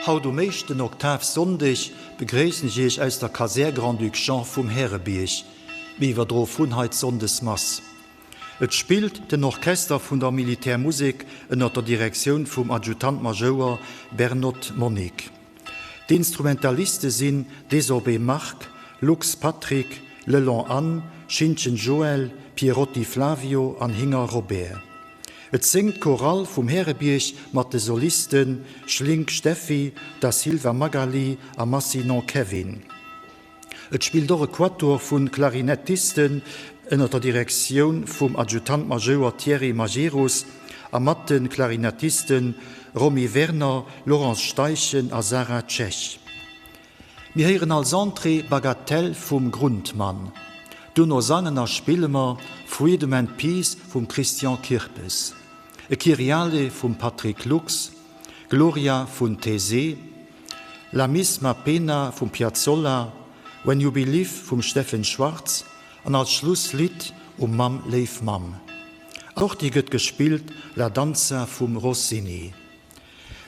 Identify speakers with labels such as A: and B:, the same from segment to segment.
A: Haut um éischten Oktavsonndeg begréissen ech Iech aus der Kasär Grand-Duc Jean vum Härebierg. Mir iwwerdroe vun hei d'Sonndesmass. Et spillt den Orchester vun der Militärmusek ënner der Direktioun vum Adjutant-Majouer Bernoth Monique. D'Instrumentaliste sinn Desorbé Marc, Lux Patrick, Lelon Anne, Schintgen Joël, Pierotti Flavio an Hinger Robert. Et séngt d'Chorale vum Härebierg mat de Solisten Schlink Steffi, Da Silva Magali a Massinon Kevin. Et spillt och e Quatuor vu Klarinettisten ënner der Direktioun vum Adjutant-Majouer Thierry Majerus a mat de Klarinettiste Romy Werner, Laurence Steichen a Sarah Cech. Mir héieren als Entrée Bagatelle vum Grundmann. Duerno sangen a spille mer Freedom and Peace vum Christian Kirpes, e Kyriale vum Patrick Lux, Gloria vun Taizé, La misma pena vum Piazzolla, When you believe vum Steffen Schwartz an als Schlusslidd O Mamm, léif Mamm. Als Sortie gëtt gespillt La Danza vum Rossini.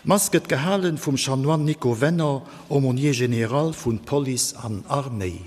A: D'Mass gëtt gehalen vum Chanoine Nico Wenner, Aumônier général vun Police an Arméi.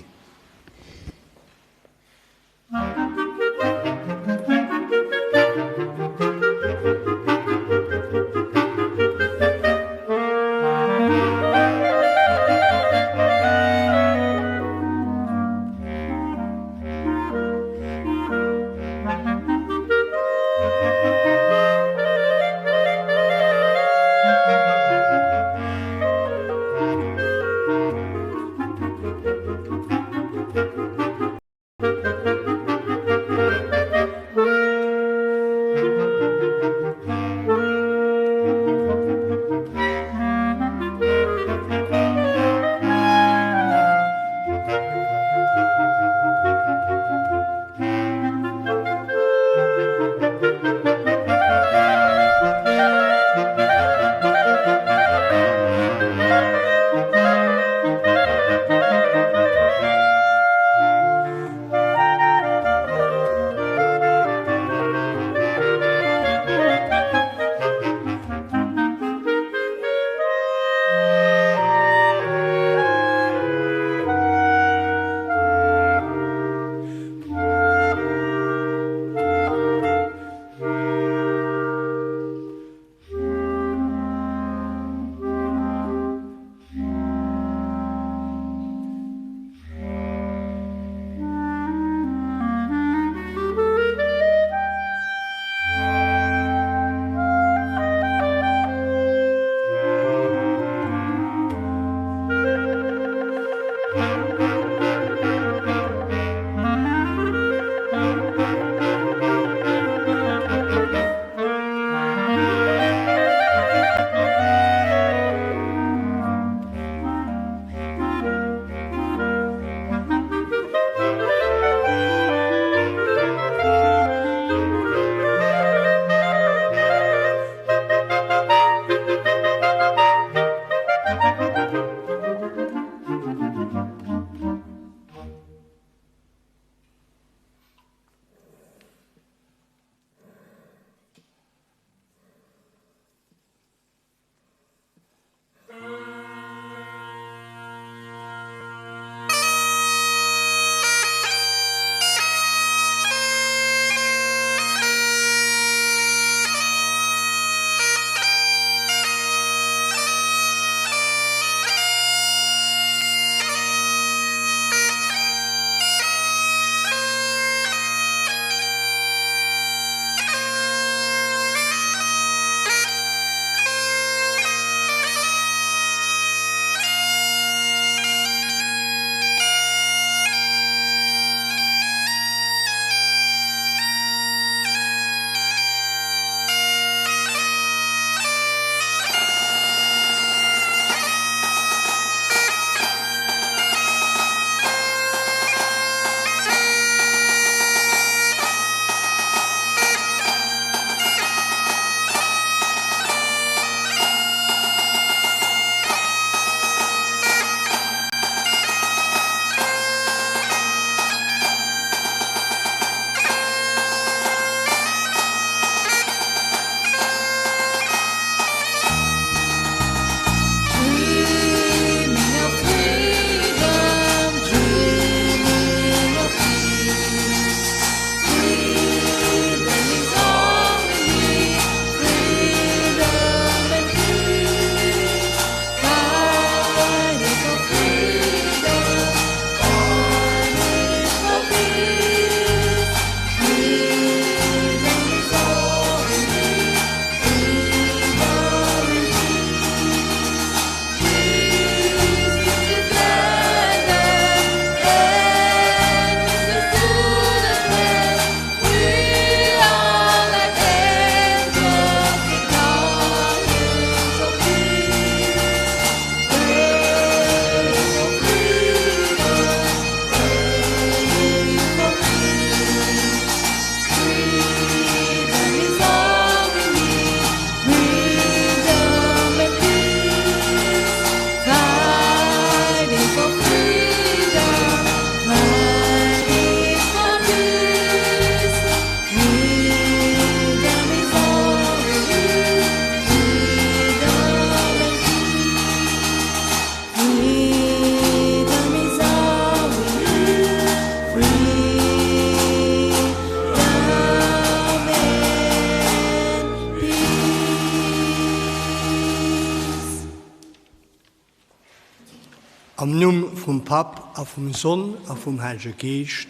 B: Am Numm vum Papp a vum Sonn a vum Hellege Geescht.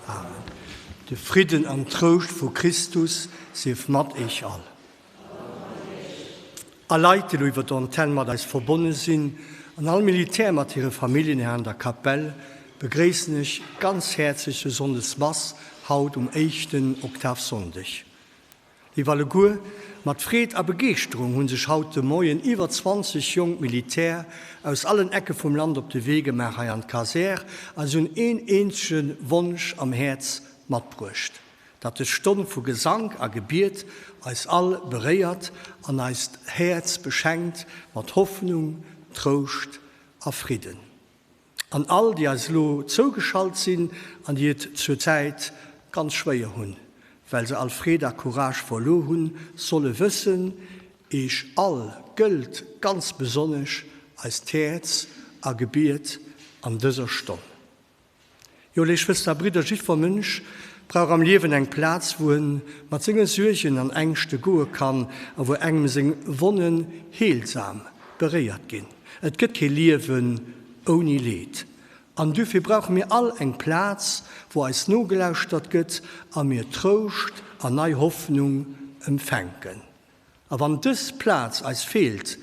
B: Amen. De Fridden an Trouscht vu Christus sief mat eech all. All Leit, déi elo iwwer d'Antenn mat eis verbonne sinn, an all Militär mat hire Familljen hei an der Kapell, begréissen ech ganz häerzlech zur Sonndesmass haut um éischten Oktavsonndeg. Léif alleguer, mat Freed a Begeeschterung hu sech haut de Moien iwwer 20 jonk Militär aus allen Ecke vum Land op de Wee gemaach hei an d'Kasär a si hunn een eenzege Wonsch am Häerz matbruecht, datt des Stonn vu Gesank a Gebiet eis all beréiert an eist Häerz beschenkt mat Hoffnung, Trouscht a Fridden. An all, déi eis elo zougeschalt sinn an déi et zur Zäit ganz schwéier hunn, well se all Freed a Courage verluer hunn, solle wëssen, Eech all gëllt ganz besonnesch eist Häerz a Gebiet an dëser Stonn. Jo, léif Schwëster a Bridder, jiddwer Mënsch brauch am Liewen eng Plaz, wou en mat senge Suergen an Ängschte goe kann a wou engem seng Wonnen heelsam beréiert ginn. Et gëtt kee Liewen ouni Leed. An dofir brauche mir all eng Plaz, wou eis nogelauschtert gëtt a mir Trouscht an nei Hoffnung empfänken. A wann dës Plaz eis feelt,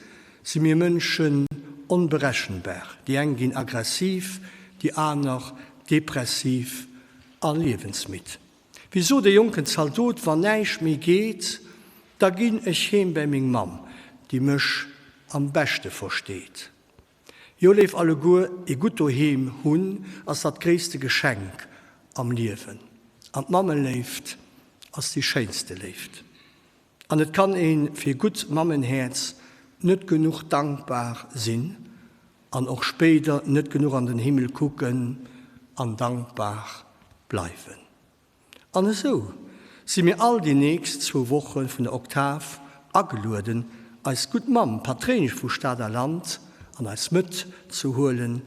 B: si mir Mënschen onberechenbar. Déi eng ginn aggressiv, déi aner depressiv a liewensmidd. Wéi sot e jonken Zaldot, Wann näischt méi geet, da ginn ech heem bäi meng Mamm, déi mech am beschte versteet. Jo léif alleguer, ee gutt Doheem hunn ass dat gréisste Geschenk am Liewen. An d'Mammeléift ass déi schéinste Léift. An et kann ee fir gutt Mammenhäerz net genuch dankbar sinn an och spéider net genuch an den Himmel kucken an dankbar bleiwen. An esou si mir all déi nächst zwou Woche vun der Oktav agelueden, eis gutt Mamm, Patréinesch vu Stad a Land, an eis Mëtt ze huelen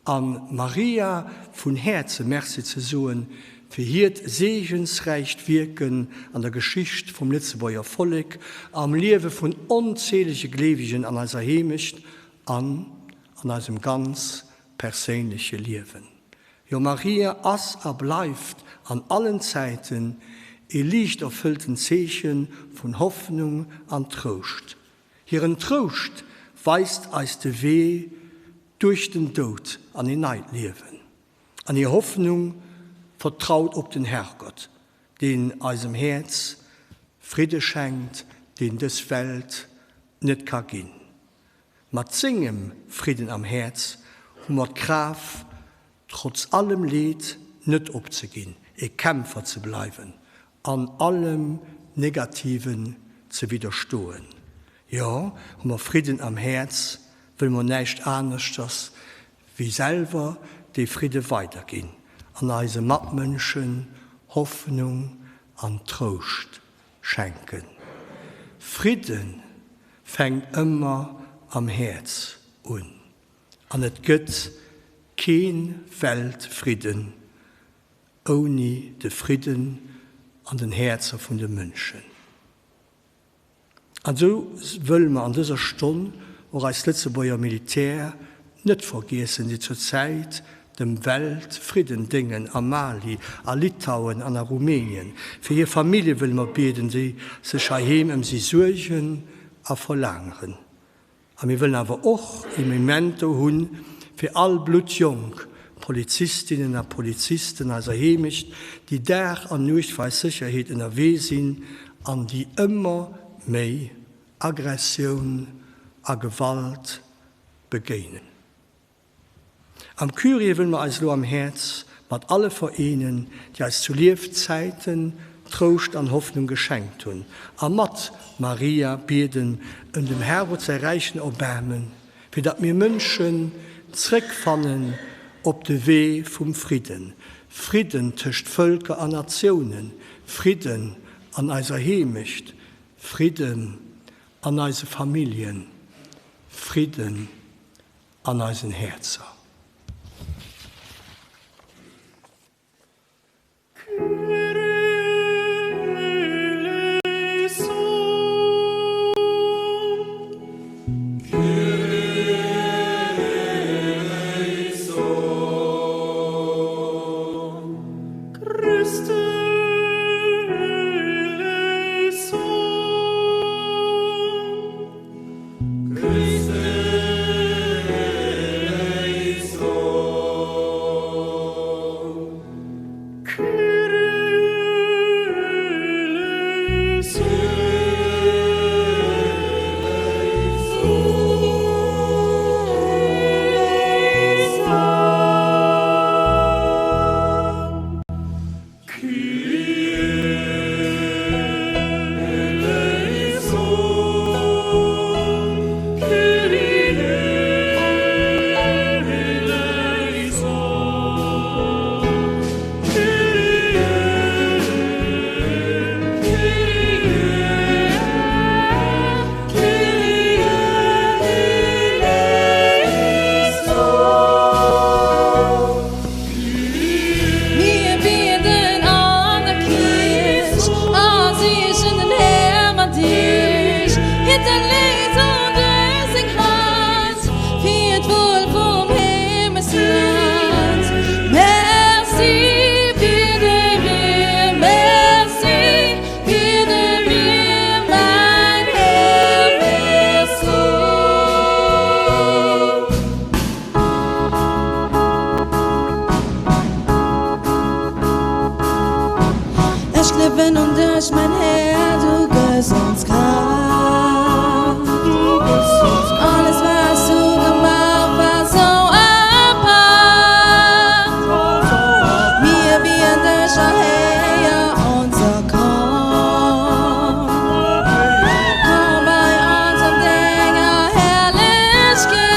B: a Maria vun Häerze Merci ze soen fir hiert seegensräicht Wierken an der Geschicht vum Lëtzebuerger Vollek a am Liewe vun onzählege Gleewegen an eiser Heemecht an an eisem ganz perséinleche Liewen. Jo, Maria ass a bleift an allen Zäiten ee liichterfëllten Zeeche vun Hoffnung an Trouscht. Hiren Trouscht weist eis de Wee duerch den Doud an een neit Liewen. An hir Hoffnung vertraut op den Herrgott, deen eisem Häerz Fridde schenkt, deen dës Welt net ka ginn. Mat sengem Fridden am Häerz hu mer d'Kraaft, trotz allem Leed net opzeginn, e Kämpfer ze bleiwen an allem Negativen ze widderstoen. Jo, hu mer Fridden am Häerz, wëlle mer näischt aneschters wéi selwer dee Fridde weiderginn an eise Matmënschen Hoffnung an Trouscht schenken. Fridde fänkt ëmmer am Häerz un an et gëtt kee Weltfridden ouni de Fridden an den Häerzer vun de Mënschen. An esou wëlle mer an dëser Stonn och eis Lëtzebuerger Militär net vergiessen, déi zur Zäit dem Weltfridden déngen am Mali, a Litauen an a Rumänien. Fir hir Famillje wëlle mer bieden, déi sech heiheem ëm si suergen a verlaangeren. A mir wëllen awer och e Memento hunn fir all bluttjonk Polizistinnen a Polizisten eiser Heemecht, déi Dag an Nuecht fir eis Sécherheet ënnerwee sinn an déi ëmmer méi Aggressioun a Gewalt begéinen. Am Kyrie wëlle mer eis elo am Häerz mat alle vereenen, déi eis zu Liefzäiten Trouscht an Hoffnung geschenkt hunn, a mat Maria bieden ëm dem Herrgott säi räichen Erbaarmen, fir datt mir Mënschen zréckfannen op de Wee vum Fridden, Fridden tëscht Vëlker an Natiounen, Fridden an eiser Heemecht, Fridden an eise Familljen, Fridden an eisen Häerzer.
C: Gleewen un dech, mäin Här, du gëss ons Kraaft. Alles wat s du gemaach war sou apart. Mir bieden dech, erhéier onser Kand. Komm bei ons an denger Herrlechkeet.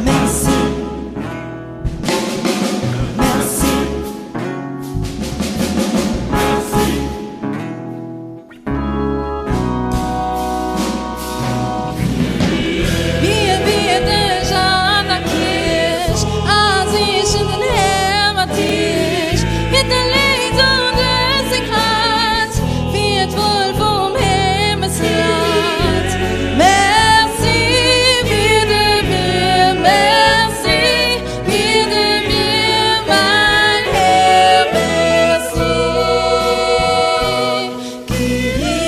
C: Merci, merci. Mir bieden dech an der Kierch a sichen den Här mat Iech fir d'Erléisung duerch seng Kräiz, fir d'Wuel vum Himmelsland. Merci biede mir, merci biede mir, mein Här, merci, Kyrie.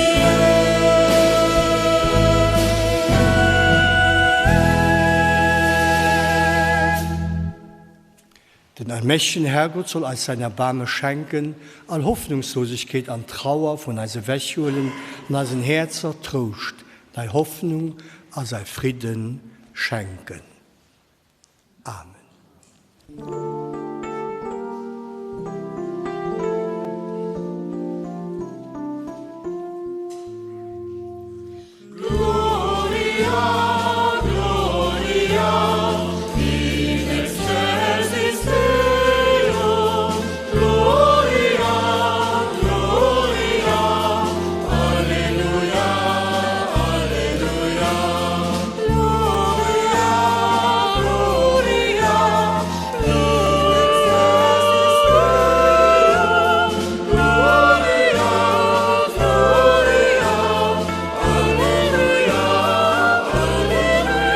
B: Den allmächtegen Herrgott soll eis säin Erbaarme schenken, all Hoffnungslosigkeet an Trauer vun eis ewechhuelen an eisen Häerzer Trouscht, nei Hoffnung a säi Fridden schenken. Amen.
C: Gloria, Gloria, in excelsis Deo, Gloria, Gloria, Alleluia, Alleluia. Gloria, Gloria, in excelsis Deo, Gloria, Gloria, Alleluia, Alleluia.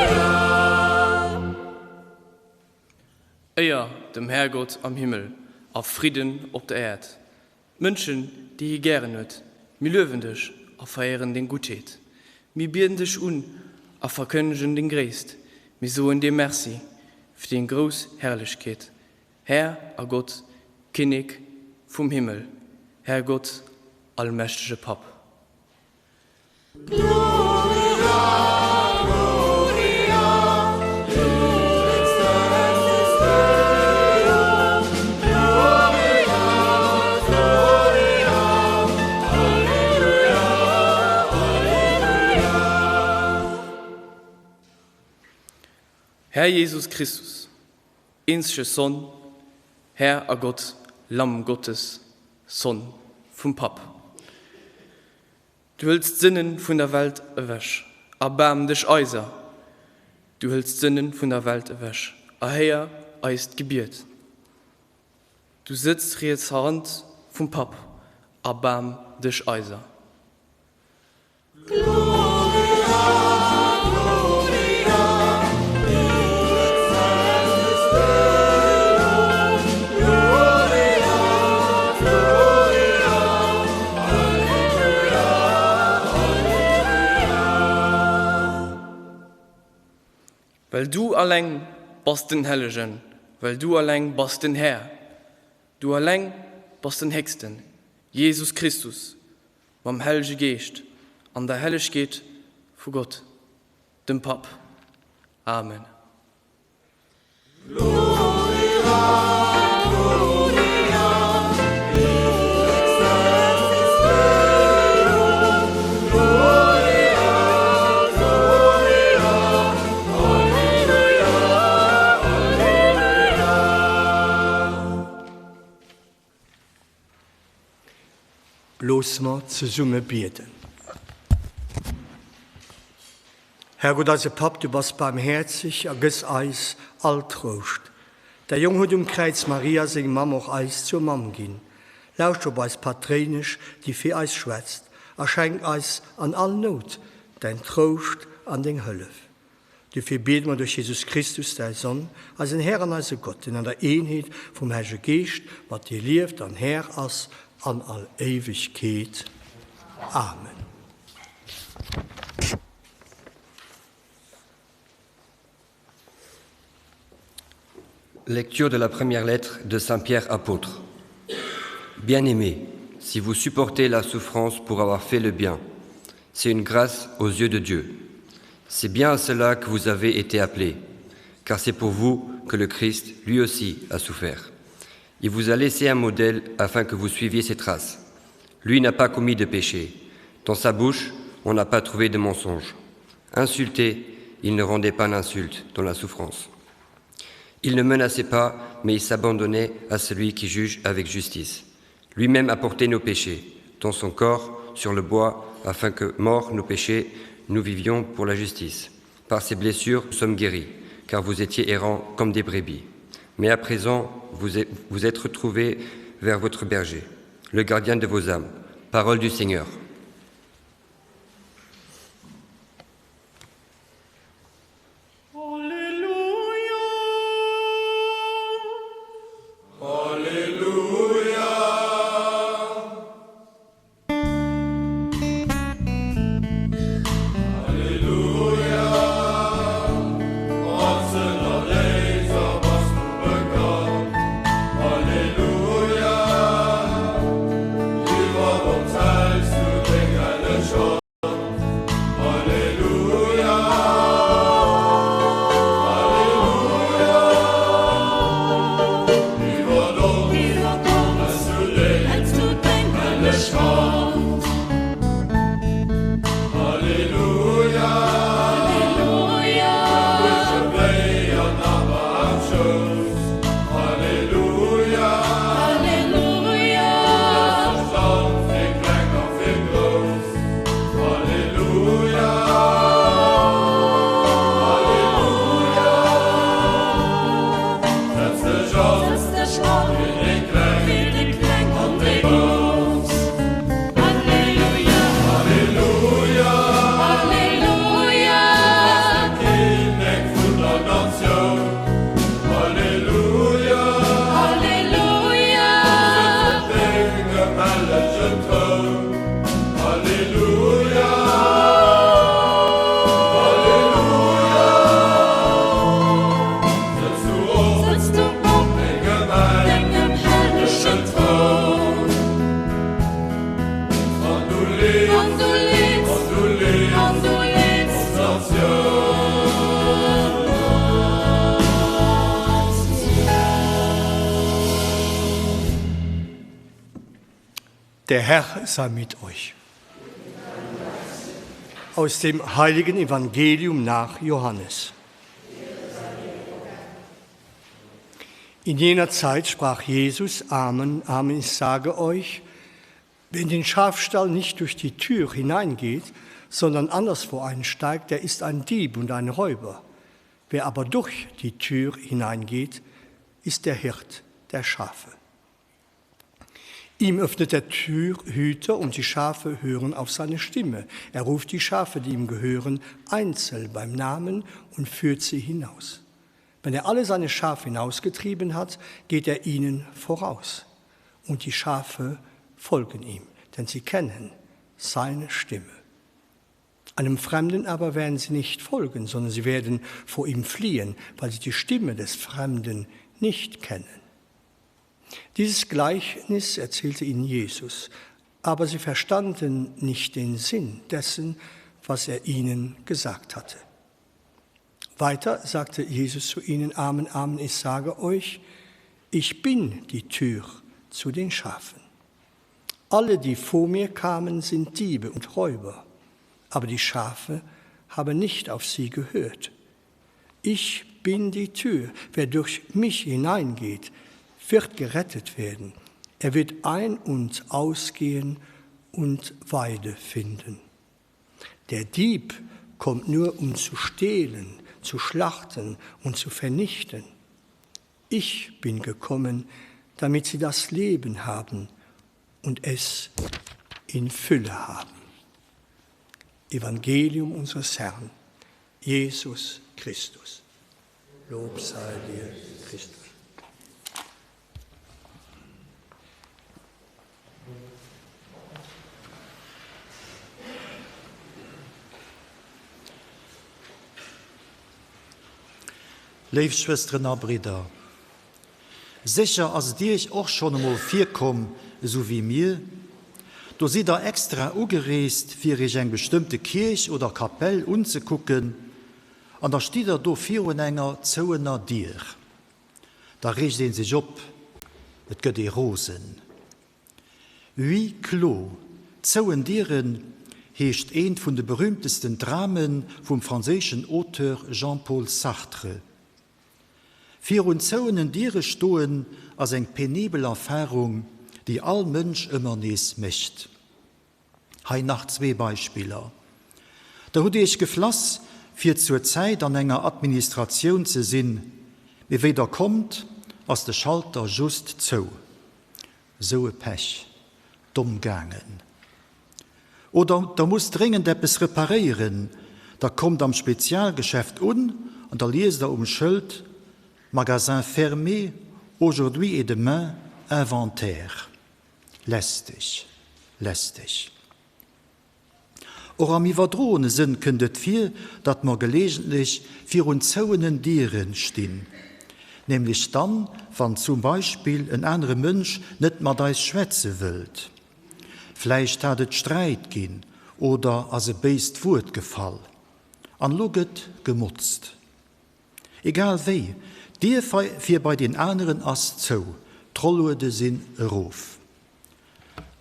D: Éier dem Härgott am Himmel a Fridden op der Äerd, d'Mënschen, déi hie gären huet. Mir luewen dech a veréieren deng Guttheet. Mir bieden dech un a verkënnegen deng Gréisst. Mir soen dir Merci fir deng grouss Herrlechkeet, Här a Gott, Kinnek vum Himmel, Här Gott, allmächtege Papp.
C: Gloria, Gloria, in excelsis Deo, Gloria, Gloria, Alleluia, Alleluia.
D: Här Jesus Christus, eenzege Sonn, Här a Gott, Lamm Gottes, Sonn vum Papp. Du hëls d'Sënne vun der Welt ewech, erbaarm dech eiser. Du hëls d'Sënne vun der Welt ewech, erhéier eist Gebiet. Du sëtz rietser Hand vum Papp, erbaarm dech eiser. Well du alleng bass den Hellegen, well du alleng bass den Här, du alleng bass den Héchsten, Jesus Christus, mam Hellege Geescht an der Hellegkeet vu Gott, dem Papp. Amen.
C: Gloria, Gloria, in excelsis Deo, Gloria, Gloria, Alleluia, Alleluia.
B: Looss mer zesumme bieden. Herrgott, eise Papp, du bass baarmhäerzeg a gëss eis all Trouscht. Däi Jong huet um Kräiz Maria, seng Mamm, och eis zur Mamm ginn. Lauschter op eis Patréinesch, déi fir eis schwätzt, a schenk eis an all Nout däin Trouscht an deng Hëllef. Dofir biede mer duerch Jesus Christus, däi Sonn, eisen Här an eise Gott, deen an der Eenheet vum Hellege Geescht mat dir lieft an Här ass an all Éiwegkeet. Amen.
E: Lecture de la première lettre de Saint Pierre apôtre. Bien-aimés, si vous supportez la souffrance pour avoir fait le bien, c'est une grâce aux yeux de Dieu. C'est bien à cela que vous avez été appelés, car c'est pour vous que le Christ, lui aussi, a souffert. Il vous a laissé un modèle afin que vous suiviez ses traces. Lui n'a pas commis de péché. Dans sa bouche, on n'a pas trouvé de mensonge. Insulté, il ne rendait pas l'insulte dans la souffrance. Il ne menaçait pas, mais il s'abandonnait à celui qui juge avec justice. Lui-même a porté nos péchés dans son corps sur le bois, afin que, morts nos péchés, nous vivions pour la justice. Par ses blessures, nous sommes guéris, car vous étiez errants comme des brebis. Mais à présent, vous êtes, vous êtes retrouvés vers votre berger, le gardien de vos âmes. Parole du Seigneur.
B: Der Herr sei mit euch. Aus dem heiligen Evangelium nach Johannes. In jener Zeit sprach Jesus, Amen, Amen, ich sage euch, wer in den Schafstall nicht durch die Tür hineingeht, sondern anderswo einsteigt, der ist ein Dieb und ein Räuber. Wer aber durch die Tür hineingeht, ist der Hirt der Schafe. Ihm öffnet der Türhüter und die Schafe hören auf seine Stimme. Er ruft die Schafe, die ihm gehören, einzeln beim Namen und führt sie hinaus. Wenn er alle seine Schafe hinausgetrieben hat, geht er ihnen voraus. Und die Schafe folgen ihm, denn sie kennen seine Stimme. Einem Fremden aber werden sie nicht folgen, sondern sie werden vor ihm fliehen, weil sie die Stimme des Fremden nicht kennen. Dieses Gleichnis erzählte ihnen Jesus, aber sie verstanden nicht den Sinn dessen, was er ihnen gesagt hatte. Weiter sagte Jesus zu ihnen, Amen, Amen, ich sage euch, ich bin die Tür zu den Schafen. Alle, die vor mir kamen, sind Diebe und Räuber, aber die Schafe haben nicht auf sie gehört. Ich bin die Tür, wer durch mich hineingeht, wird gerettet werden. Er wird ein- und ausgehen und Weide finden. Der Dieb kommt nur, um zu stehlen, zu schlachten und zu vernichten. Ich bin gekommen, damit sie das Leben haben und es in Fülle haben. Evangelium unseres Herrn, Jesus Christus. Lob sei dir, Christus.
A: Léif Schwësteren a Bridder. Sécher ass et Iech och schonn emol virkomm, esou wéi mir. Do sidd Der extra ugereest, fir Iech eng bestëmmte Kierch oder Kapell unzekucken, an da stitt Der do virun enger zouener Dier. Da reegt ee sech op, et gëtt ee rosen. Huis clos, zouen Dieren, heescht eent vun de berühmtesten Drame vum franséischen Auteur Jean-Paul Sartre. Virun zouenen Diere stoen ass eng penibel Erfarung, déi all Mënsch ëmmer nees mécht. Hei nach zwee Beispiller, Der hutt Iech geflass, fir zur Zäit an enger Administratioun ze sinn, mee wéi Der kommt, ass de Schalter just zou. Sou e Pech. Domm gaangen. Oder der musst dréngend eppes reparéieren, der kommt am Spezialgeschäft un an da liest der um Schëld, Magasin fermé aujourd'hui et demain, inventaire. Lästeg, lästeg. Och am iwwerdroene Sënn kënnt et vir, datt mer gelegentlech virun zouenen Diere stinn. Nämlech dann, wann zum Beispill en anere Mënsch net mat eis schwätze wëllt. Vläicht hat et Sträit ginn oder ass e béist Wuert gefall. An elo gëtt gemotzt. Egal wéi, d'Dier fir bei deen aneren ass zou, d'Rolluede sinn erof.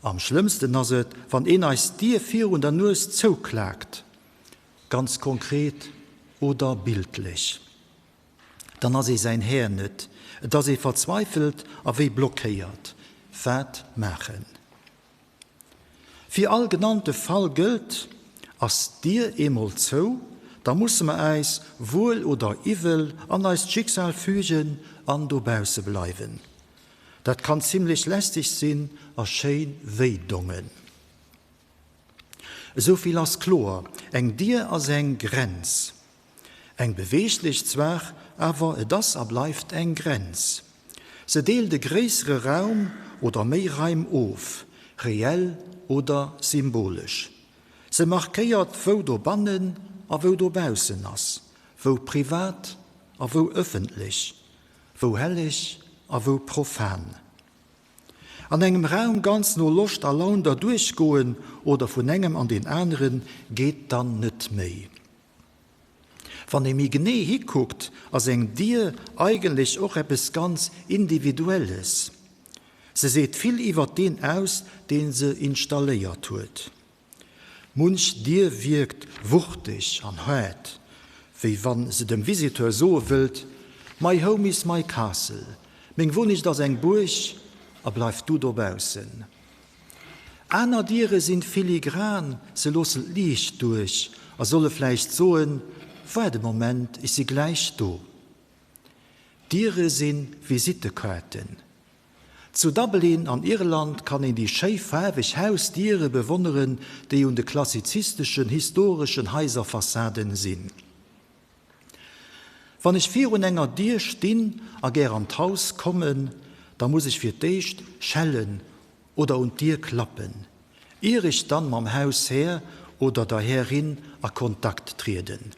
A: Am schlëmmsten ass et, wann een eis d'Dier virun der Nues zouklaakt, ganz konkret oder bildlech. Dann ass ee säin Här net, et ass ee verzweifelt a wéi blockéiert. Wat maachen? Fir all genannte Fall gëllt, Ass d'Dier eemol zou, da musse mer äis, wuel oder iwwel, an eist Schicksal fügen an dobausse bleiwen. Dat kann zimlech lästeg sinn a schéi wéi dongen. Esou vill ass kloer, Eng Dier ass eng Grenz. Eng beweeglech zwar, awer et ass a bleift eng Grenz. Se deelt e gréissere Raum oder méi Raim of, reell oder symbolesch. Se markéiert, wou dobannen a wou dobaussen ass, wou privat a wou ëffentlech, wou helleg a wou profan. An engem Raum ganz no Loscht a Laun derduerch goen oder vun engem an deen aneren geet dann net méi. Wann ee méi genee hikuckt, ass eng Dier eigentlech och eppes ganz Individuelles. Se seet vill iwwert deen aus, deen se installéiert huet. Munch Dier wierkt wuchteg an haart, wéi wann se dem Visiteur soe wëllt, My home is my castle, meng Wunnecht ass eng Buerg a bleif du dobaussen. Aner Diere sinn filigran, se loossen d'Liicht duerch a solle vläicht soen, Waart e Moment, ech si gläich do. Diere si Visittekaarten. Zu Dublin an Irland kann een déi schéi faarweg Hausdiere bewonneren, déi un de klassizisteschen historeschen Haiserfassaden sinn. Wann ech virun enger Dier stinn a gär an d'Haus kommen, da muss ech fir d'éischt schellen oder un d'Dier klappen, ier ech dann mam Haushär oder der Härin a Kontakt trieden.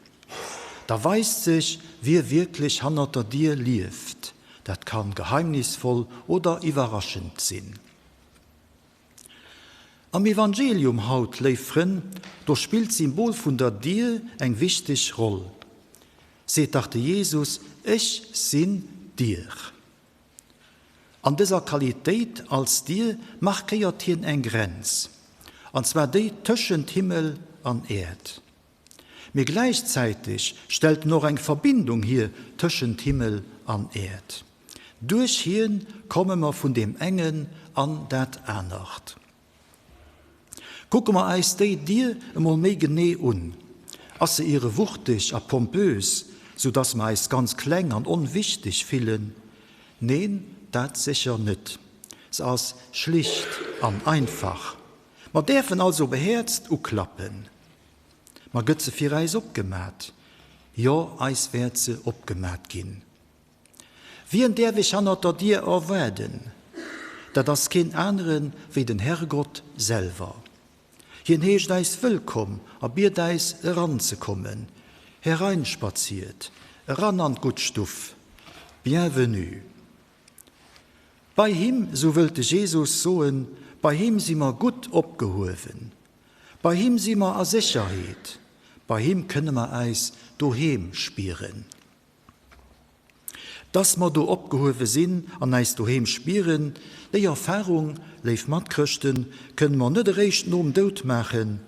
A: Da weist sech, wie wierklech hannert der Dier lieft. Dat kann geheimnisvoll oder iwwerraschend sinn. Am Evangelium haut, léif Frënn, do spillt d'Symbol vun der Dier eng wichteg Roll. Seet dach de Jesus, Ech sinn d'Dier. An dëser Qualitéit als Dier markéiert hien eng Grenz, an zwar déi tëschent Himmel an Äerd. Mee gläichzäiteg stellt en och eng Verbindung hier tëschent Himmel an Äerd. Duerch hien komme mer vun deem engen an dat anert. Kucke mer eis déi Dier emol méi genee un. Ass se iere wuchteg a pompös, sou dass mer eis ganz kleng an onwichteg fillen? Neen, dat sécher net. Se ass schlicht an einfach. Mer däerfen also behäerzt uklappen. Ma gëtt se fir äis opgemat? Jo, eis wäert se opgemat ginn. Wien däerf ech hannert der Dier erwaarden? Dat ass keen anere wéi den Herrgott selwer. Hien heescht äis wëllkomm a biet äis eranzekommen. Hereinspaziert, eran an d'gutt Stuff. Bienvenue! Bei him, sou wëllt de Jesus soen, bei him si mer gutt opgehuewen, bei him si mer a Sécherheet, bei him kënne mer äis doheem spieren. Dass mer do opgehuewe sinn an äis doheem spieren, déi Erfarung, léif Matchrëschten, kënne mer net eréischt nom Doud maachen,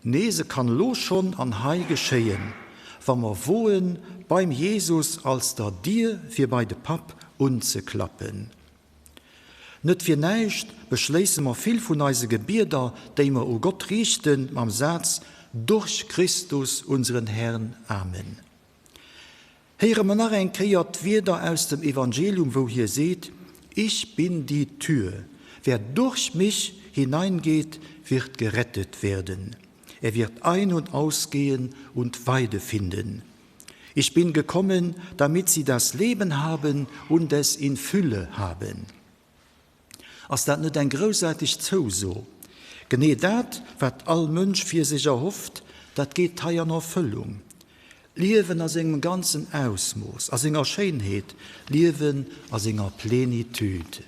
A: nee, se kann elo schonn an hei geschéien, wa mer woen, beim Jesus als der Dier fir bei de Papp unzeklappen. Net fir näischt beschléisse mer vill vun eise Gebieder, déi mer u Gott riichten, mam Saz, Durch Christus unseren Herrn. Amen. Héiere mer nach eng Kéier d'Wierder aus dem Evangelium, wou hie seet, Ich bin die Tür, wer durch mich hineingeht, wird gerettet werden, er wird ein und ausgehen und Weide finden. Ich bin gekommen, damit sie das Leben haben und es in Fülle haben. Ass dat net eng groussaarteg Zouso? Genee dat, wat all Mënsch fir sech erhofft, dat geet hei an Erfëllung. Liewen a sengem ganzen Ausmooss, a senger Schéinheet, Liewen a senger Plénitude.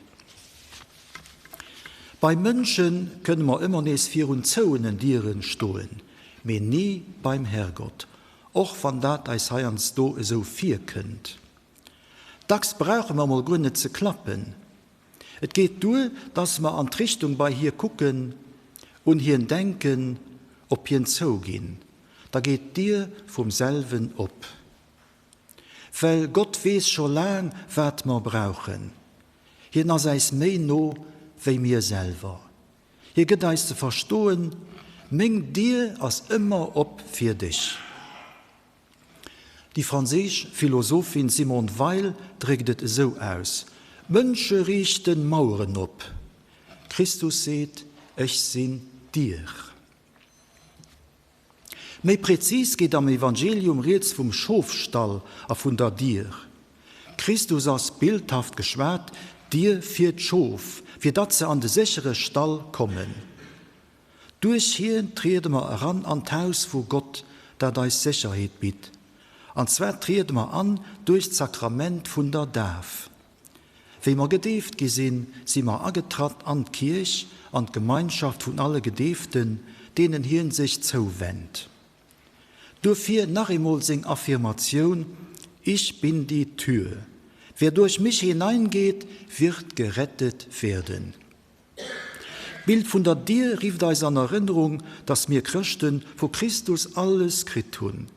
A: Bei Mënsche kënne mer ëmmer nees virun zouenen Dieren stoen, mee ni beim Herrgott, och wann dat eis heiansdo esou virkënnt. Dacks brauche mer mol guer net ze klappen. Et geet duer, dass mer an d'Richtung bei hie kucken, un hien denken, op hien zouginn, da geet d'Dier vum selwen op. Well Gott weess scho laang, wat mer brauchen. Hien ass äis méi no wéi mir selwer. Hie gëtt eis ze verstoen, Meng Dier ass ëmmer op fir dech. Déi franséisch Philosophin Simone Weil dréckt et esou aus, D'Mënsche riichten Maueren op. Christus seet, Ech sinn d'Dier. Méi präzis geet am Evangelium rieds vum Schofstall a vun der Dier. Christus ass, bildhaft geschwat, d'Dier fir d'Schof, fir datt se an de séchere Stall kommen. Duerch hien triede mer eran an d'Haus vu Gott, dat eis Sécherheet bitt. An zwar triede mer an duerch d'Sakrament vun der Daf. Wéi mer gedeeft gi sinn, si mer agetratt an d'Kierch, an d'Gemeinschaft vun alle Gedeeften, deenen hien sech zouwennt. Duerfir nach eemol seng Affirmatioun, Ich bin die Tür. Wer durch mich hineingeht, wird gerettet werden. D'Bild vun der Dier rifft eis an Erënnerung, dass mir Chrëschte vu Christus alles kritt hunn.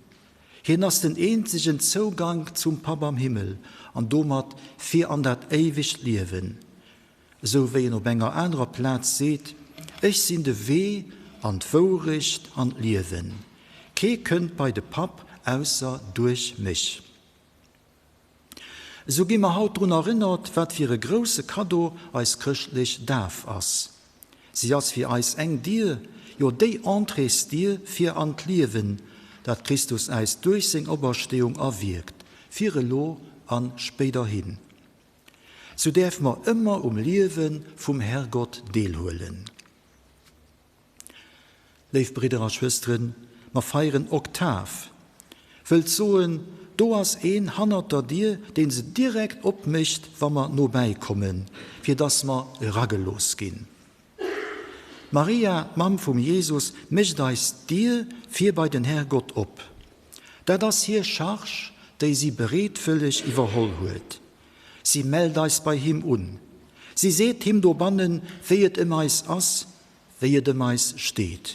A: Hien ass den eenzegen Zougank zum Papp am Himmel an domat fir an dat éiwegt Liewen. Esou wéi en op enger anerer Plaz seet, Ech sinn de Wee an d'Wourecht an d'Liewen. Kee kënnt bei de Papp ausser duerch mech. Esou gi mer haut drun erënnert, wat fir e grousse Kaddo eis chrëschtlech Daf ass. Si ass fir eis eng Dier, jo déi Entréesdier fir an d'Liewen, dat Christus äis duerch seng Opersteeung erwierkt, fir elo an spéiderhin. Sou däerfe mer ëmmer um Liewe vum Herrgott deelhuelen. Léif Bridder a Schwësteren, mer feieren Oktav. Wëllt soen, do ass een hannert der Dier, deen se direkt opmécht, wa mer nobäi kommen, fir dass mer eragelooss ginn. D'Maria, d'Mamm vum Jesus, mécht eis d'Dier fir bei den Herrgott op. Dat ass hir Charge, déi si bereetwëlleg iwwerholl huet. Si mellt eis bei him un. Si seet him dobannen, wéi et ëm eis ass, wéi et ëm eis steet.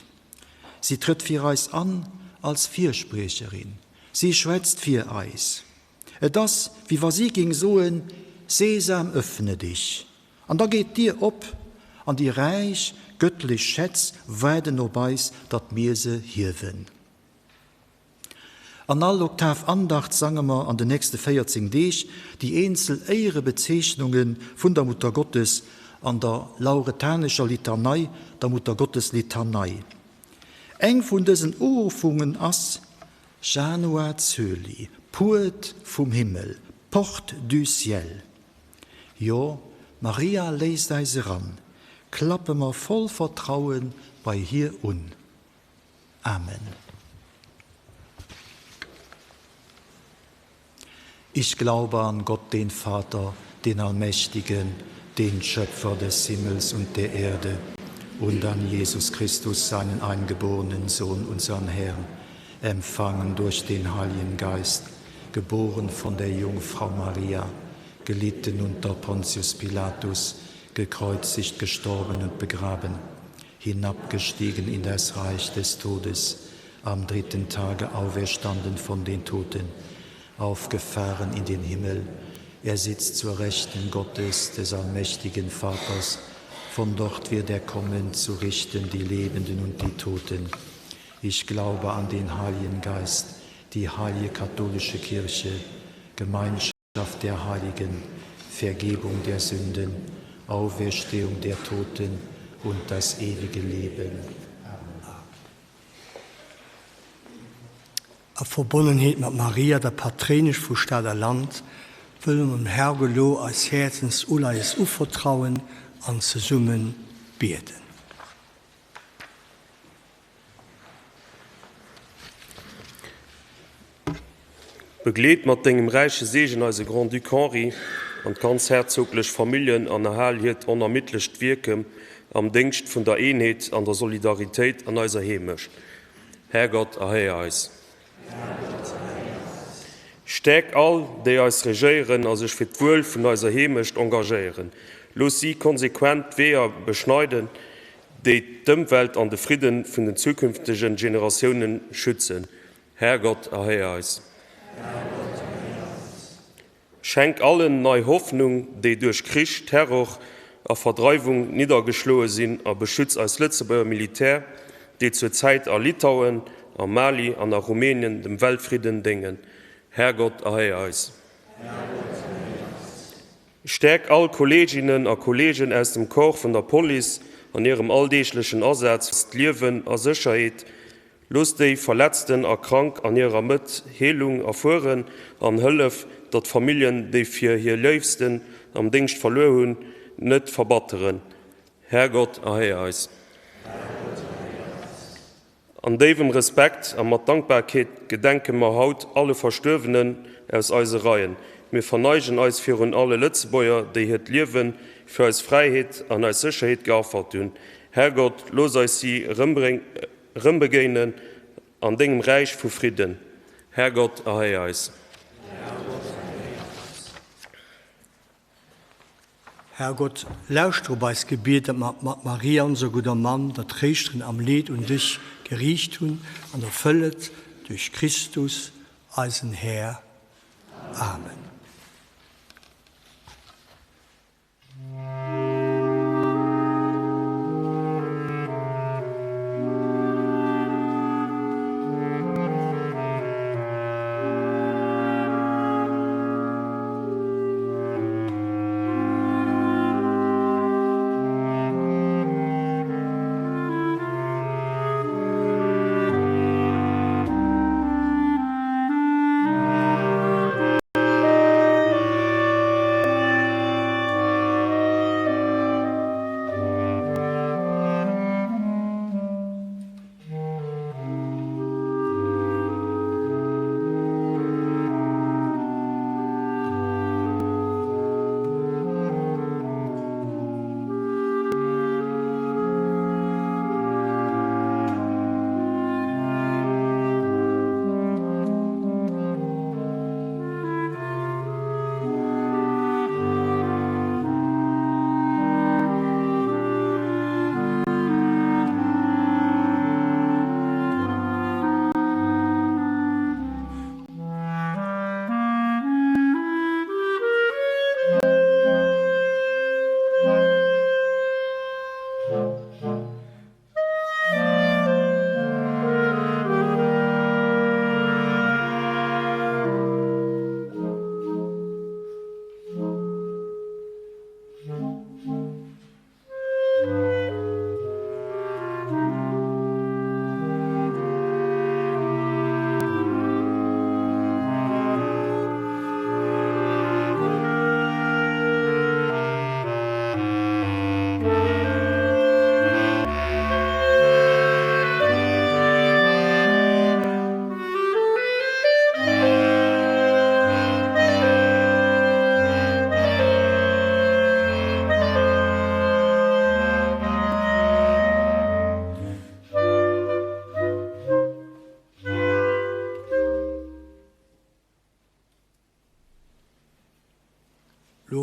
A: Si trëtt fir eis an als Firspriecherin, si schwätzt fir eis. Et ass, wéi wa si géing soen, Sesam, öffne dich! An da geet d'Dier op, an déi räich gëttlech Schätz waarden op eis, datt mir se hiewen. An all Oktav Andacht sange mer an den nächste 14 Deeg déi eenzel Éierebezeechnunge vun der Muttergottes an der Lauretanescher Litanei, der Muttergotteslitanei. Eng vun dësen Uruffungen ass Janua Coeli, Puert vum Himmel, Porte du ciel. Jo, Maria léisst äis eran, klappe mer voll Vertraue bei hir un. Amen. Ich glaube an Gott, den Vater, den Allmächtigen, den Schöpfer des Himmels und der Erde, und an Jesus Christus, seinen eingeborenen Sohn, unseren Herrn, empfangen durch den Heiligen Geist, geboren von der Jungfrau Maria, gelitten unter Pontius Pilatus, gekreuzigt, gestorben und begraben, hinabgestiegen in das Reich des Todes, am dritten Tage auferstanden von den Toten, aufgefahren in den Himmel. Er sitzt zur Rechten Gottes, des allmächtigen Vaters. Von dort wird er kommen, zu richten die Lebenden und die Toten. Ich glaube an den Heiligen Geist, die heilige katholische Kirche, Gemeinschaft der Heiligen, Vergebung der Sünden, Auferstehung der Toten und das ewige Leben.
B: A Verbonnenheet mat Maria, der Patréinesch vu Stad a Land, wëlle mer dem Herrgott elo eis Häerzensuleies uvertrauen an zesumme bieden.
F: Begleet mat dengem räiche Seegen eise Grand-Duc Henri an d'ganz herzoglech Familljen an erhal hiert onermiddlecht Wierken am Déngscht vun der Eenheet an der Solidaritéit an eiser Heemecht. Härgott, erhéier eis. Stäerk all, déi eis regéieren a sech fir d'Wuel vun eiser Heemecht engagéieren. Looss si konsequent d'Weeër beschneiden, déi d'Ëmwelt an de Fridden vun den zukünftegen Generatiounen schützen. Härgott, erhéier eis. Schenk allen nei Hoffnung, déi duerch Krich, Terror a Verdreiwung niddergeschloe sinn a beschütz eis Lëtzebuerger Militär, déi zur Zäit a Litauen, am Mali an a Rumänien dem Weltfridden déngen. Härgott, erhéier eis. Stäerk all Kolleeginnen a Kolleegen aus dem Corps vun der Police an hirem alldeeglechen Asaz d'Liewen a Sécherheet Looss déi Verletzten a Krank an hirer Mëtt Heelung erfueren an hëllef, datt d'Familljen, déi fir hir Léifsten am Déngscht verluer hunn, net verbatteren. Härgott, erhéier eis. An déiwem Respekt a mat Dankbarkeet gedenke mer haut alle Verstuerwenen aus eise Reien. Mir verneigen eis virun alle Lëtzebuerger, déi hiert Liewe fir eis Fräiheet an eis Sécherheet geaffert hunn. Härgott, looss eis si erëmbegéinen an dengem Räich vu Fridden. Härgott, erhéier eis.
B: Härgott, lauschter op eist Gebiet, dat mer mat Maria, onser gudder Mamm, der Tréischterin am Leed, un dech geriicht hunn, an erfëll et duerch Christus, eisen Här. Amen.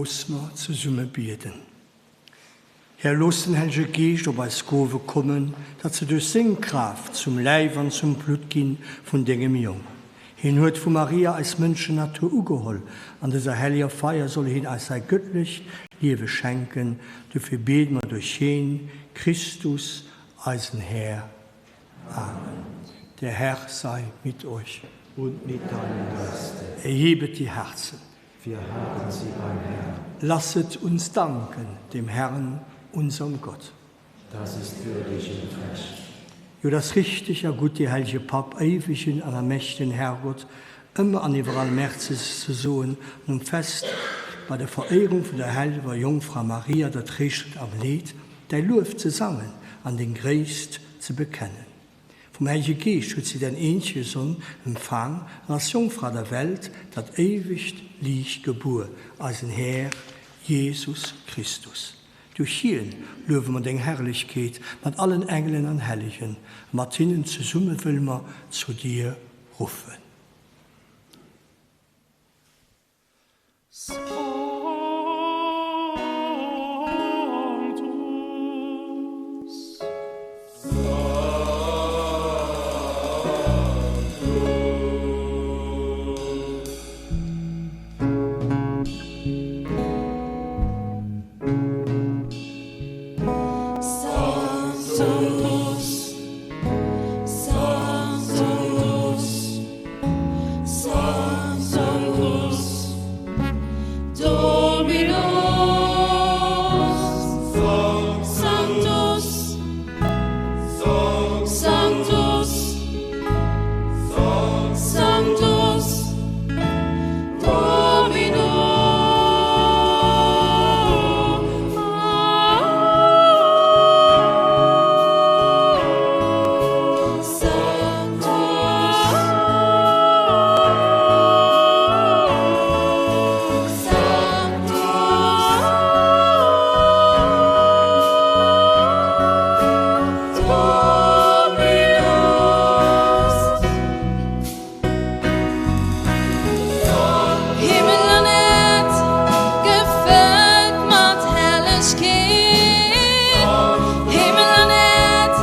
B: Looss mer zesumme bieden. Här, looss den Hellege Geescht op eis Gowe kommen, datt se duerch seng Kraaft zum Läif an zum Blutt gi vun dengem Jong. Hien huet vu Maria eis Mënschennatur ugeholl. An dëser helleger Feier soll hien eis säi gëttlecht Liewe schenken. Dofir biede mer duerch hien, Christus, eisen Här. Amen. Der Herr sei mit euch.
A: Und mit deinem Geiste.
B: Erhebet die Herzen.
A: Wir haben sie beim Herrn.
B: Lasset uns danken dem Herrn, unserem Gott.
A: Das ist würdig und recht.
B: Jo, 't ass richteg a gutt, dir hellege Papp, éiwegen an allmächtegen Herrgott, ëmmer an iwwerall Merci ze soen an um Fest bei der Veréierung vun der helleger Jongfra Maria, der Tréischterin am Leed, däi Luef ze sangen an deng Gréisst ze bekennen. Vum Hellege Geescht huet si däin eenzege Sonn empfaang an als Jongfra der Welt dat éiwegt Liicht gebuer, eisen Här Jesus Christus. Duerch hien luewe mer deng Herrlechkeet mat allen Engelen an Hellegen, a mat hinnen zesumme wëlle mer zu dir ruffen.
C: Himmel an Äerd gefëllt mat Herrlechkeet, Himmel an Äerd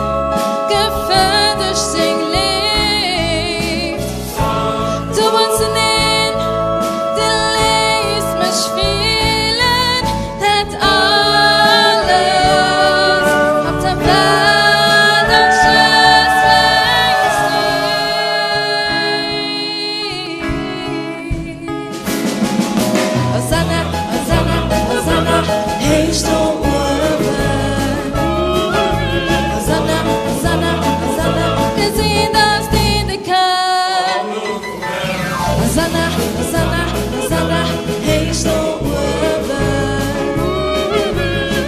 C: gefëllt duerch seng Léift. Du bannzeneen, du léiss mech fillen, dat alles op der Welt an just wéinst dir. Hosanna, Hosanna, Hosanna, héich do uewen. Hosanna, Hosanna, Hosanna, geseent ass deen, dee kënnt. Hosanna, Hosanna, Hosanna, héich do uewen.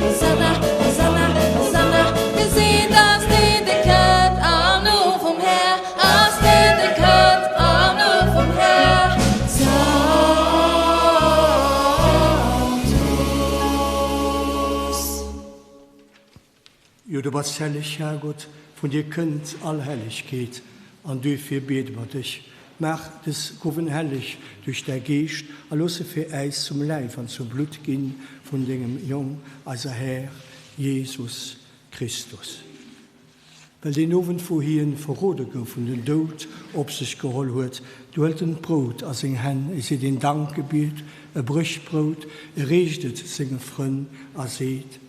C: Hosanna, Hosanna, Hosanna, geseent ass deen, dee kënnt am Numm vum Här, ass deen, dee kënnt am Numm vum Här. Sanctus.
B: Jo, du bass helleg, Herrgott, vun dir kënnt all Hellegkeet, an duerfir biede mer dech, maach dës Gowen helleg duerch däi Geescht a looss se fir äis zum Läif an zum Blutt ginn vun dengem Jong, eiser Här Jesus Christus. Well deen Owend, wou hien verrode gouf an den Doud op sech geholl huet, du hëlt en d'Brout a seng Hänn, e seet een Dankgebiet, e brécht d'Brout, e reecht et senge Frënn a seet,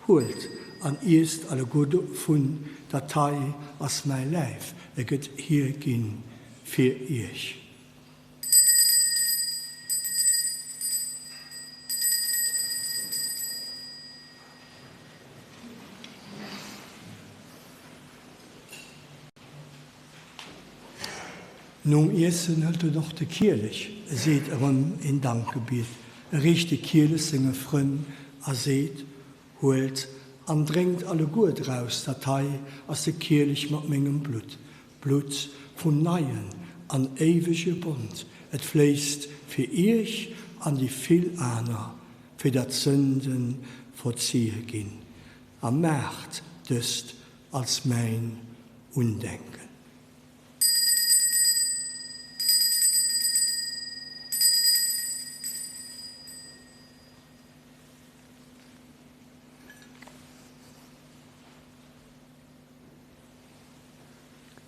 B: Huelt an iesst alleguer dovun, dat hei ass mäi Läif, e gëtt hierginn fir iech. Nom Iessen hëlt en och de Kielech, e seet erëm een Dankgebiet, e reecht de Kielech senge Frënn a seet, Huelt an drénkt alleguer draus, dat hei ass de Kielech mat mengem Blutt, d'Blutt vum neien an éiwege Bond, et fléisst fir iech an déi vill aner, fir datt d'Sënde verzie ginn. A maacht dëst als mäin Undenken.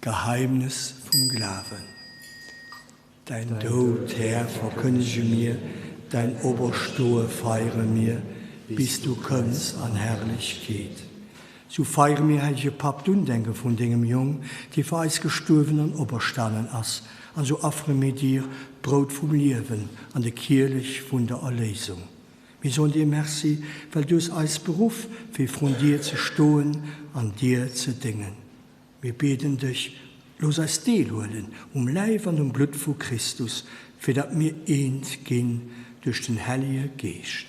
B: Geheimnis vum Glawen. Däin Doud, Här, verkënnege mir, däin Operstoe feiere mir, bis du kënns an Herrlechkeet. Sou feiere mir, hellege Papp, d'Undenke vun dengem Jong, dee fir eis gestuerwen an operstanen ass, an sou affere mir dir d'Brout vum Liewen an de Kielech vun der Erléisung. Mir soen dir Merci, well du hues eis beruff, fir vrun dir ze stoen an dir ze déngen. Mir bieden dech, looss eis deelhuelen um Läif an um Blutt vu Christus, fir datt mir eent ginn duerch den Hellege Geescht.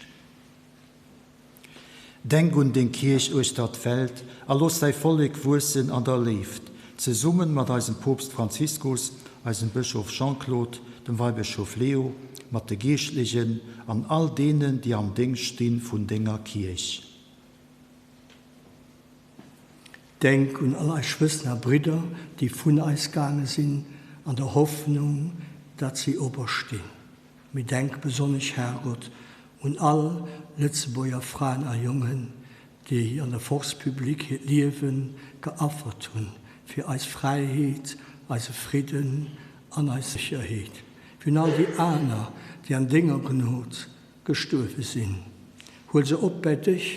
A: Denk un deng Kierch uechter d'Welt a looss däi Vollek wuessen an der Léift, zesummen mat eisem Poopst Franziskus, eisem Bëschof Jean-Claude, dem Weibëschof Leo, mat de Geeschtlechen an all deenen, déi am Déngscht sti vun denger Kierch.
B: Denk un all eis Schwësteren a Bridder, déi vun eis gaange sinn, an der Hoffnung, datt si operstinn. Mir denke besonnesch, Herrgott, un all Lëtzebuerger Fraen a Jongen, déi an der Force publique hiert Liewe geaffert hunn fir eis Fräiheet, eise Fridden an eis Sécherheet, fir un all déi aner, déi an denger Gnod gestuerwe sinn. Huel se op bäi dech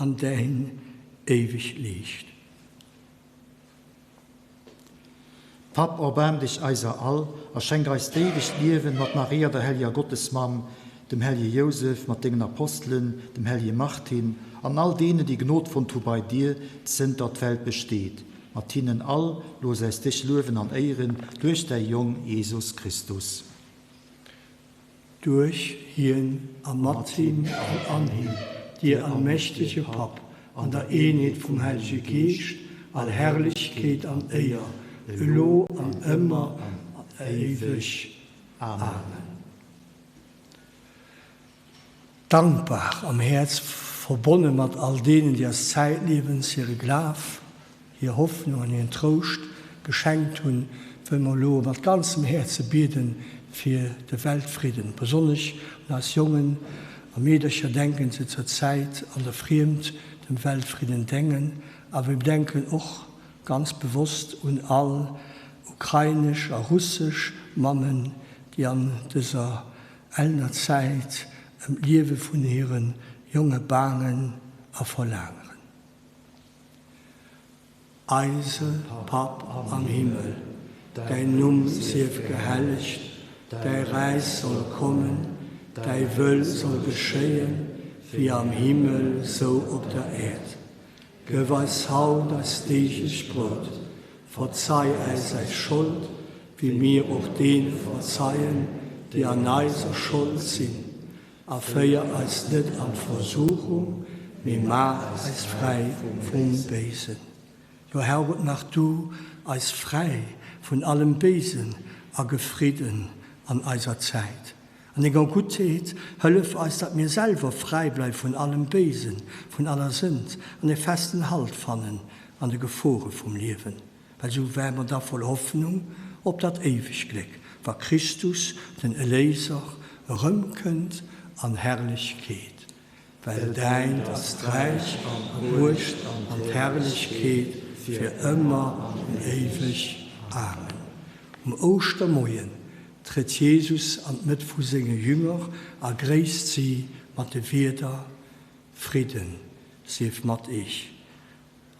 B: an däin éiweg Liicht.
A: Papp, erbaarm dech eiser all a schenk eis d'éiwegt Liewen mat Maria, der helleger Gottesmamm, dem hellege Jousef, mat dengen Apostelen, dem hellege Martin an all deenen, déi Gnod fonnt hu bei dir, zënter d'Welt besteet. Mat hinnen all looss äis dech luewen an éieren duerch däi Jong Jesus Christus.
B: Duerch hien a mat him an an him, dir allmächtege Papp, an der Eenheet vum Hellege Geescht, all Herrlechkeet an Éier, elo an ëmmer an éiweg. Amen. Dankbar am Häerz, verbonne mat all deenen, déi eis zäitliewens hire Glaf, hir Hoffnung an hiren Trouscht geschenkt hunn, wëlle mer elo mat ganzem Häerze bieden fir de Weltfridden. Besonnesch un eis Jongen a Meedercher denken, se zur Zäit an der Friemd dem Weltfridden dengen. Awer mir denken och ganz bewosst un all ukrainesch a russesch Mammen, déi an dëser ellener Zäit ëm d'Liewe vun hire Jonge baangen a verlaangeren. Eise Papp am Himmel, däin Numm sief gehellegt, däi Räich soll kommen, däi Wëll soll geschéien, wéi am Himmel sou op der Äerd. Gëff eis haut eist deeglecht Brout. Verzei äis eis Schold, wéi mir och deene verzeien, déi an eiser Schold sinn. A féier eis net an d'Versuchung, mee maach eis fräi vum Béisen. Jo, Herrgott, maach du eis fräi vun allem Béisen a gëff Fridden an eiser Zäit. An denger Guttheet hëllef eis, datt mir selwer fräi bleiwe vun allem Béisen, vun aller Sënd an e festen Halt fannen an de Gefore vum Liewen. Well sou wäre mer da voll Hoffnung op dat éiwegt Gléck, wa Christus, den Eléiser, erëmkënnt an Herrlechkeet. Well däint ass d'Räich an d'Muecht an d'Herrlechkeet fir ëmmer an éiweg. Amen. Um Ouschtermoien trëtt Jesus an d'Mëtt vu senge Jünger a gréisst si mat de Wierder, Fridden sief mat iech.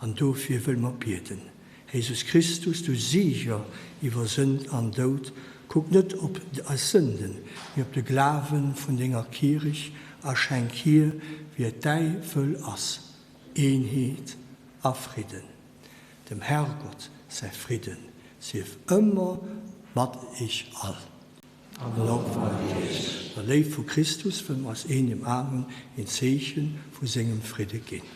B: An dofir wëlle mer bieden. Här Jesus Christus, du Sieger iwwer Sënd an Doud, kuck net op eis Sënden, mee op de Glawe vun denger Kierch a schenk hir, wéi et däi Wëll ass, Eenheet a Fridden. Dem Herrgott säi Fridden sief ëmmer mat iech all. An och mat iech. Der Léift vu Christus wëlle mer eis een dem aneren een Zeeche vu sengem Fridde ginn.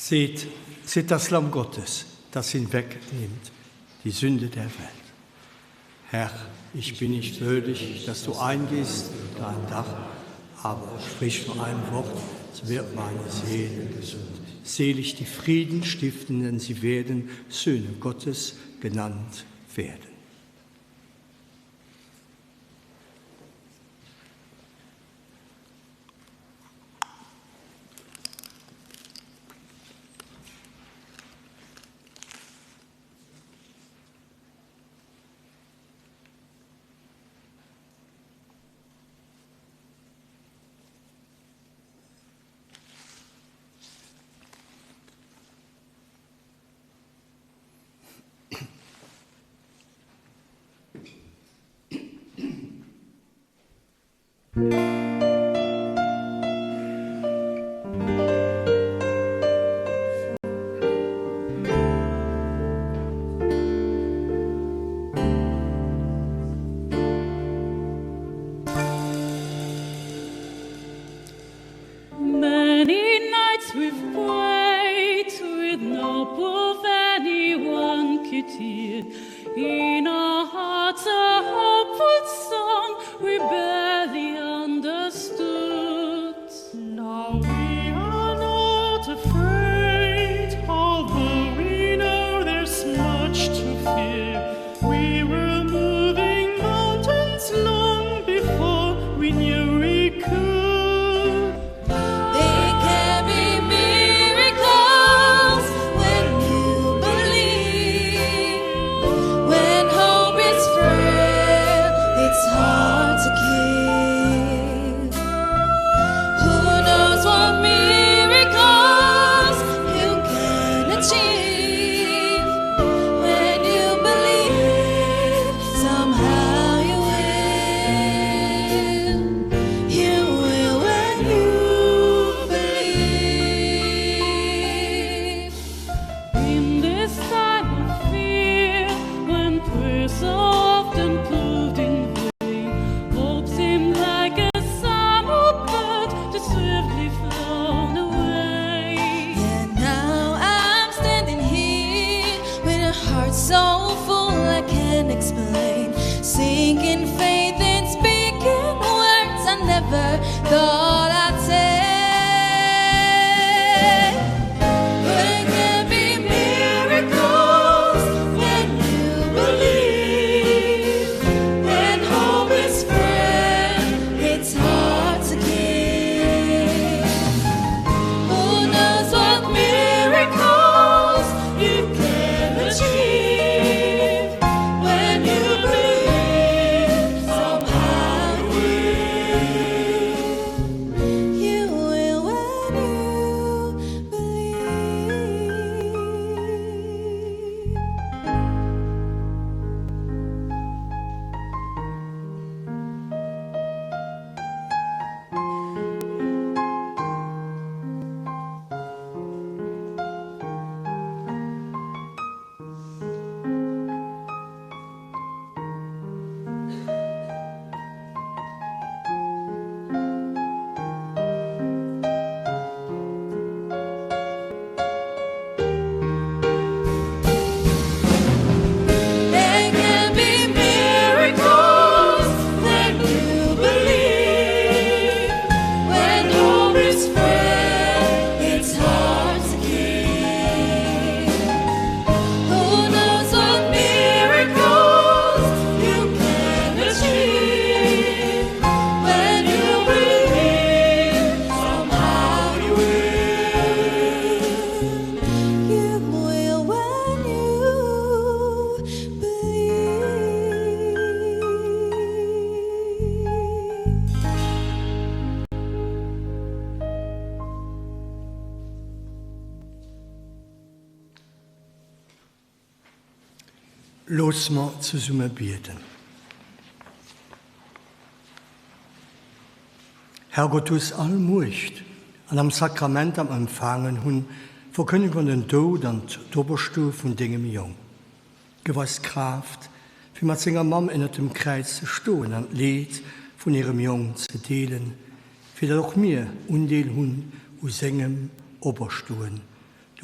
B: Seht, seht das Lamm Gottes, das hinwegnimmt die Sünde der Welt. Herr, ich bin nicht würdig, dass du eingehst unter ein Dach, aber sprich nur ein Wort, so wird meine Seele gesund. Selig die Frieden stiften, denn sie werden Söhne Gottes genannt werden.
G: Many nights we've prayed with no proof anyone could hear. In our hearts a hopeful song we barely understood.
H: Now we are not afraid, although we know there's much to fear. We were moving mountains long before we knew we could.
C: There can be miracles when you believe. When hope is frail, it's hard to keep. Who knows what miracles you can achieve when you believe? Somehow you will. You will when you believe.
G: In this time of fear, when prayer so often proved in vain, hope seemed like a summer bird just swiftly flown away.
C: And now I'm standing here with a heart so full I can't explain. Sinking faith and speaking words I never thought I'd say. There can be miracles when you believe. When hope is frail, it's hard to keep. Who knows what miracles you can achieve when you believe? Somehow you will. You will when you believe. There can be miracles when you believe. When hope is frail, it's hard to keep. Who knows what miracles you can achieve when you believe? Somehow you will. You will when you believe.
B: Looss mer zesumme bieden. Herrgott, du hues all Muecht, an am Sakrament, dat mer empfaangen hunn, verkënnege mer den Doud an d'Operstoe vun dengem Jong. Gëff eis d'Kraaft, fir mat senger Mamm ënnert dem Kräiz ze stoen an d'Leed vun hirem Jong ze deelen, fir datt och mir Undeel hunn u sengem Operstoen.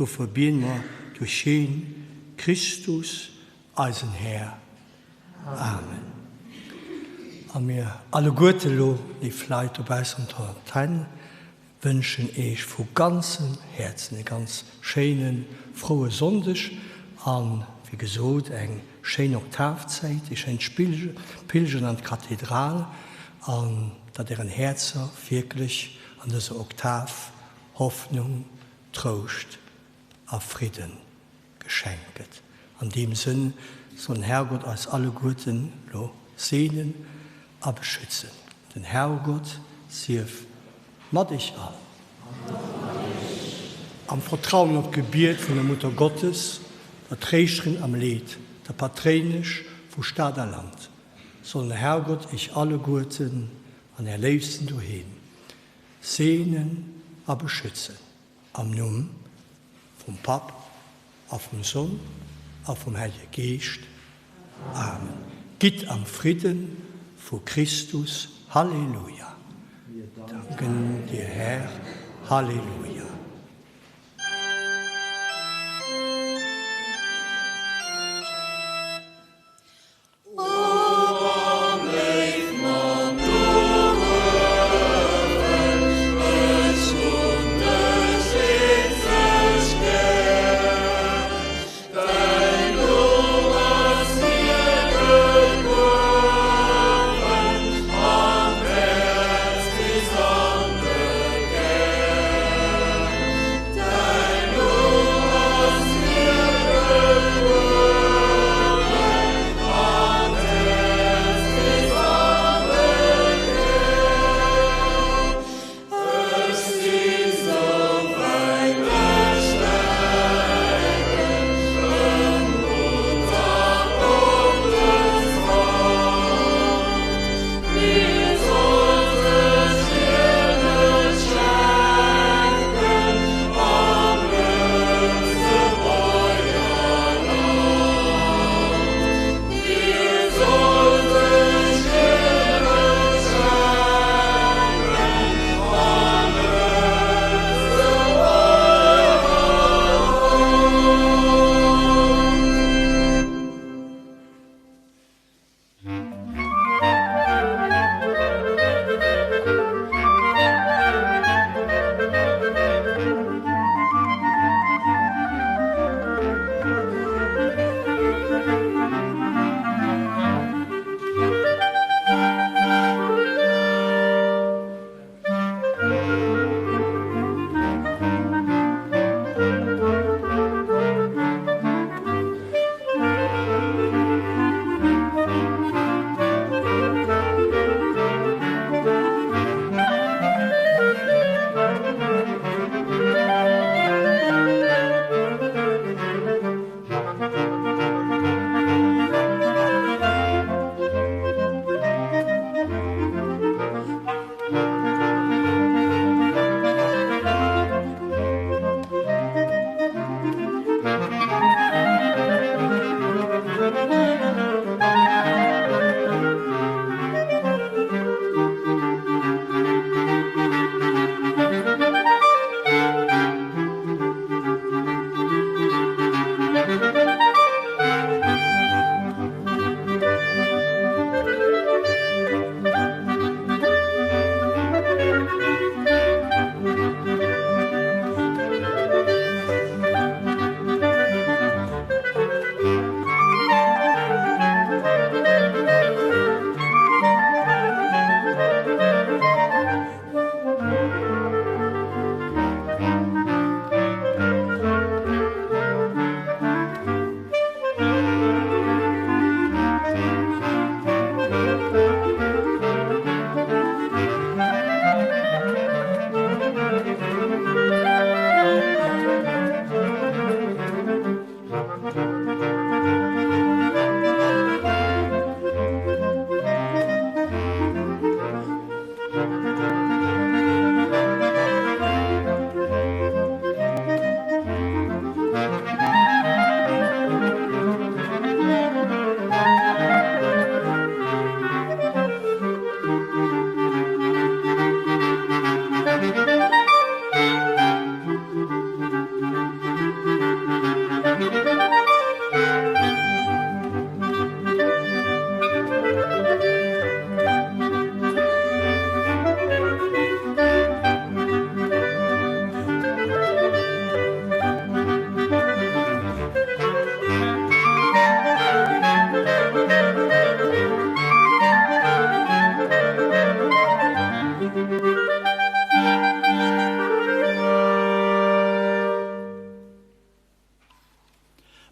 B: Dofir bieden mer duerch hien, Christus, eisen Här. Amen. A mir alleguerte elo, léif Leit dobaussen op der Antenn, wënschen Eech vu ganzem Häerzen e ganz schéinen, froue Sonndeg an, wéi gesot, eng schéin Oktavzäit, e schéint Pilgern an d'Kathedral an datt Ären Häerzer wierklech an dëser Oktav Hoffnung, Trouscht a Fridden geschenkt gëtt. An deem Sënn soll den Herrgott eis alleguerten lo seenen a beschützen. Den Herrgott sief mat iech all. Am Vertrauen op d'Gebiet vun der Mutter Gottes, der Tréischterin am Leed, der Patréinesch vu Stad a Land, soll den Herrgott iech alleguerten an är Léifsten doheem seenen a beschützen. Am Numm vum Papp a vum Sonn a vum Hellege Geescht. Amen. Gitt am Fridden vu Christus. Halleluja. Mir danken dir, Här. Halleluja.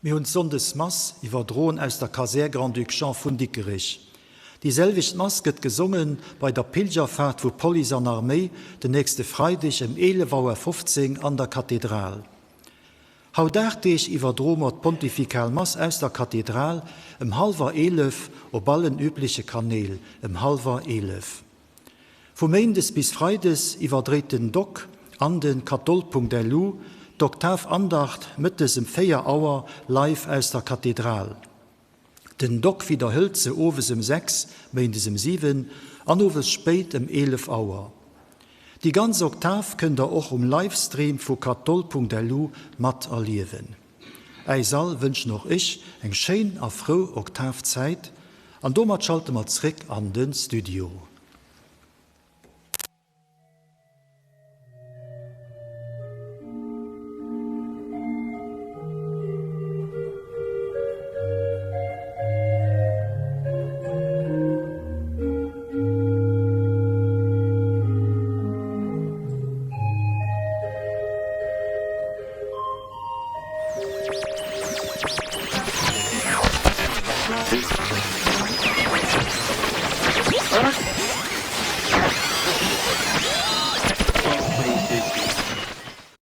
A: Mir hunn d'Sonndesmass iwwerdroen aus der Kasär Grand-Duc Jean vun Dikerich. Déi selwecht Mass gëtt gesonge bei der Pilgerfaart vu Police an Arméi den nächste Freideg ëm 11 Auer 15 an der Kathedral. Haut 8 Deeg iwwerdroe mer d'Pontifikal Mass aus der Kathedral ëm hallwer 11 op allen übleche Kanäl ëm hallwer 11. Vu Méindes bis Freides iwwerdréit den Doc an den katholl.lu d'Oktav-Andacht mëttes ëm 4 Auer live aus der Kathedral. Den Doc widderhëlt se owes ëm 6, méindes ëm 7 an owes spéit ëm 11 Auer. Déi ganz Oktav kënnt der och um Livestream vu katholl.lu mat erliewen. Äis all wënschen och ech eng schéin a frou Oktavzäit an domat schalte mer zréck an de Studio.